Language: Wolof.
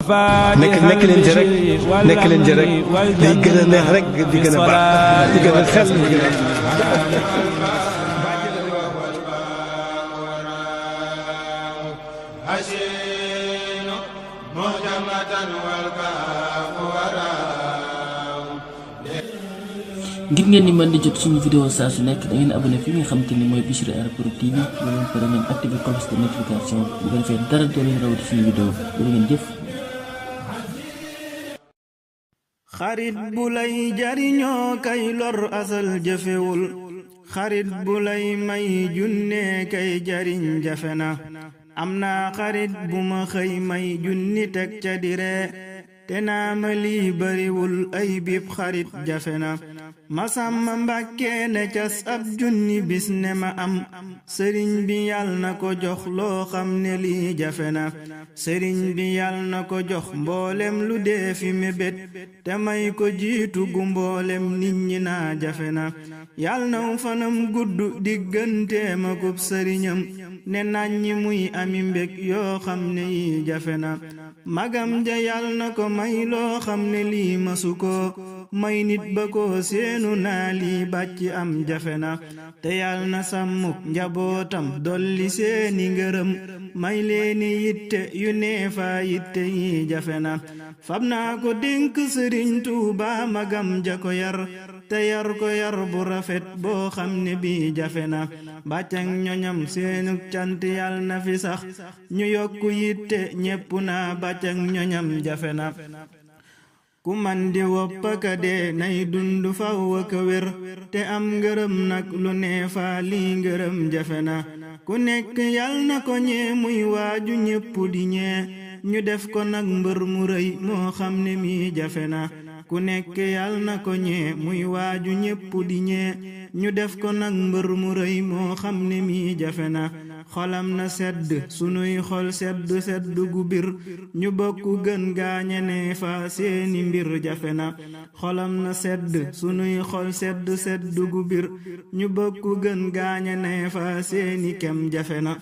nekk leen ci rek nekk leen ci rek day gën a neex rek di gën a baax di gën a xees di gën a ngir ngeen ni mën di jot suñu vidéo saa su nekk da ngeen abonné fi nga xamante ni mooy Bichri Airport TV ñu leen pare ngeen activé cloche de notification bu ko defee dara doo leen rawati suñu vidéo bu ngeen jëf. xarit bu lay jariñoo kay lor asal jëfewul xarit bu lay may junne kay jariñ jafe na am naa xarit bu ma xëy may junni teg ca dire te naa ma lii bariwul ay bib xarit jafe na Masamba Mbàkke ne cas ab junni bis ne ma am sëriñ bi yal na ko jox loo xam ne lii jafe na sëriñ bi yal na ko jox mboolem lu dee fi mébét te may ko jiitu gu mboolem nit ñi naa jafe na yal na fanam gudd digganteem akub sëriñam ne naññi muy ami mbég yoo xam ne yi jafe na magam ja yal na ko may loo xam ne lii masu ko may nit ba ko seenu naa lii bàcc am jafe na te yal na sàmmuk njabootam dolli seeni ngërëm may leeni yitte yu neefaa yitte yi jafe na fab naa ko dénk sëriñ Tuuba magam ja ko yar te yar ko yar bu rafet boo xam ne bii jafe na bàccak ñoñam seenuk cant yal na fi sax ñu yokku yitte ñépp naa bàccak ñoñam jafe na ku man di woppaka dee nay dund faw aka wér te am ngërëm nag lu neefaa lii ngërëm jafe na ku nekk yal na ko ñee muy waaju ñépp di ñee ñu def ko nag mbër mu rëy moo xam ne mi jafe na ku nekk yal na ko ñee muy waaju ñépp di ñee ñu def ko nag mbër mu rëy moo xam ne mi jafe na xolam na sedd sunuy xol sedd sedd gu bir ñu bokk gën gaañe ne fa seeni mbir jafe na xolam na sedd sunuy xol sedd sedd gu bir ñu bokk gën gaañe ne fa seeni kem jafe na